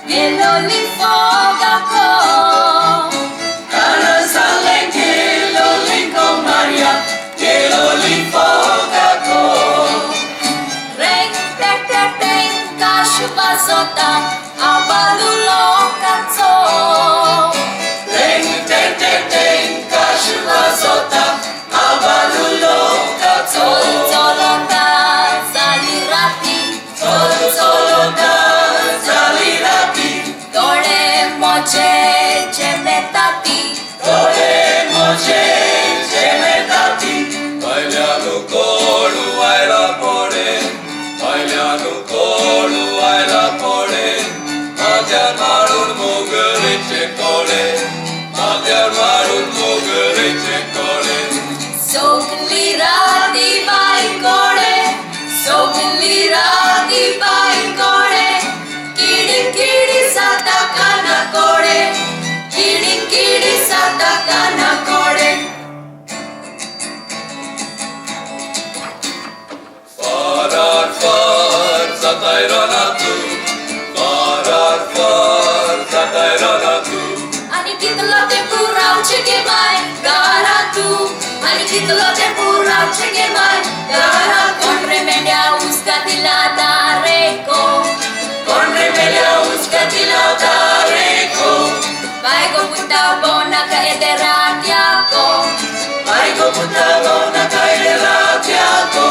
गेलोली फोगाको. कानार सांगलें गेलोली कोमार्या, गेलोली फोगाको. Reng tek tek teng kashubazota abalulo katso. Reng tek tek teng kashubazota abalulo katso. Toltolota zalirati, Toltolota zalirati, dole moje cemetati. Dole moje cemetati. Bailanu kolu aila pore, bailanu kolu aila pore, माथ्यार मारून मोगरेचे कोळे, माथ्यार मारून मोगरेचे कोळे. Sogli rati vai kore, sogli rati vai kore, kidi kidi sata kana kore, kidi kidi sata kana kore. फारार फार जाताय रानातू, फारार फार जाताय रानातू. Ani kitlo te purau chege mai garatu, ani kitlo te purau chege mai gara. Con remedia uskatila dareko, कोण रे मेल्या उस्कातिला दारेको, Baigo puta bona ka ederatiako. बायको पुता bona kaeratiako,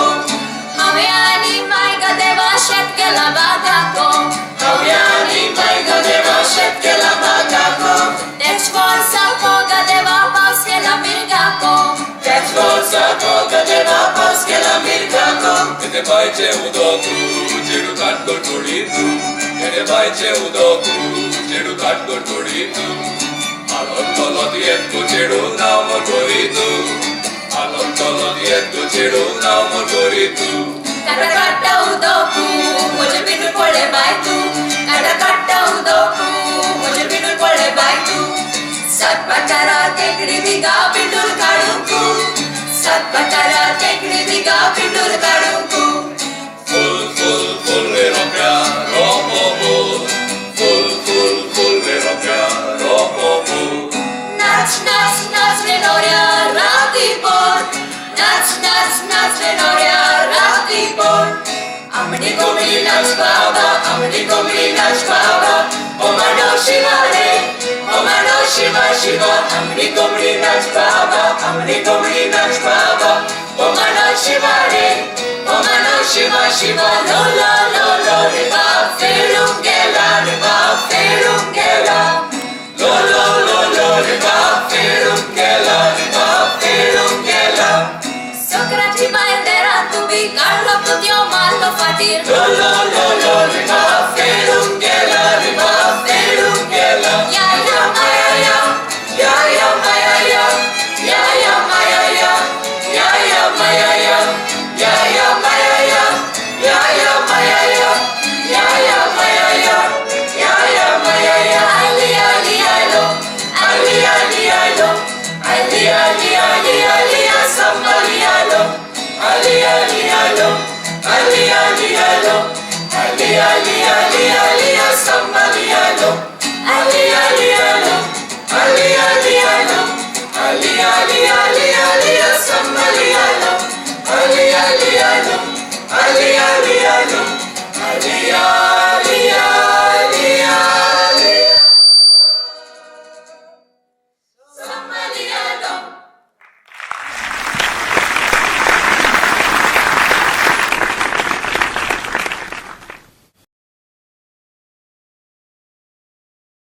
Haveani maiga deva shet kela bagako. हाव्यानी बायको देवा शेत केला मागाको, Deci forza poga deva paus kela mirgako. त्याच वर्सा पोगा देवा पावस केला मिरगाको. तेने बायचे उदोकू चेडू काटको तोडीतू, तेने बायचे उदोकू चेडू काटको तोडीतू. आलोन चलत येत चेडू नाम करीतू, आलोन चलत येत चेडू नाम करीतू. Kata kata udoku, moje binu pole baitu. Kata kata udoku, moje binu pole baitu. Sat patara tekdi biga bindur kadunku. Sat patara tekdi biga bindur kadunku. फुल फुल फुल रे रोप्या रोपो फुल, फुल फुल फुल रे रोप्या रोपो फुल. Nac nac nac रे नोर्या राती por. Nac nac nac रे नोर्या राती por. Amni कोंबडी नाच बाबा, आमनी कोंबडी नाच बाबा, ओ मानव शिवा रे, ओ मानव शिवा शिवा. आमनी कोंबडी नाच बाबा, आमनी कोंबडी नाच बाबा, ओ मानव शिवा रे, ओ मानव शिवा शिवा. लो लो लो लो रे बाप फेडून गेला रे बाप फेडून गेला. लो लो लो लो रे बाप फेडून गेला रे बाप फेडून गेला. सकराची बायल देरात तुमी काडलो पुतयो मारलो फाटीर. लो लो लो लो रे बाप फेडून गेला रे बाप फेडून गेला. या या माया या, या या माया या, या या माया या, या या माया या, या या माया या, या या माया या, या या माया या, या या माया या. आली आली आलो, आली आली आलो, आली आली आली आली संभाली आलो, आली आली आलो, आली आली आलो, आली आली आली आली.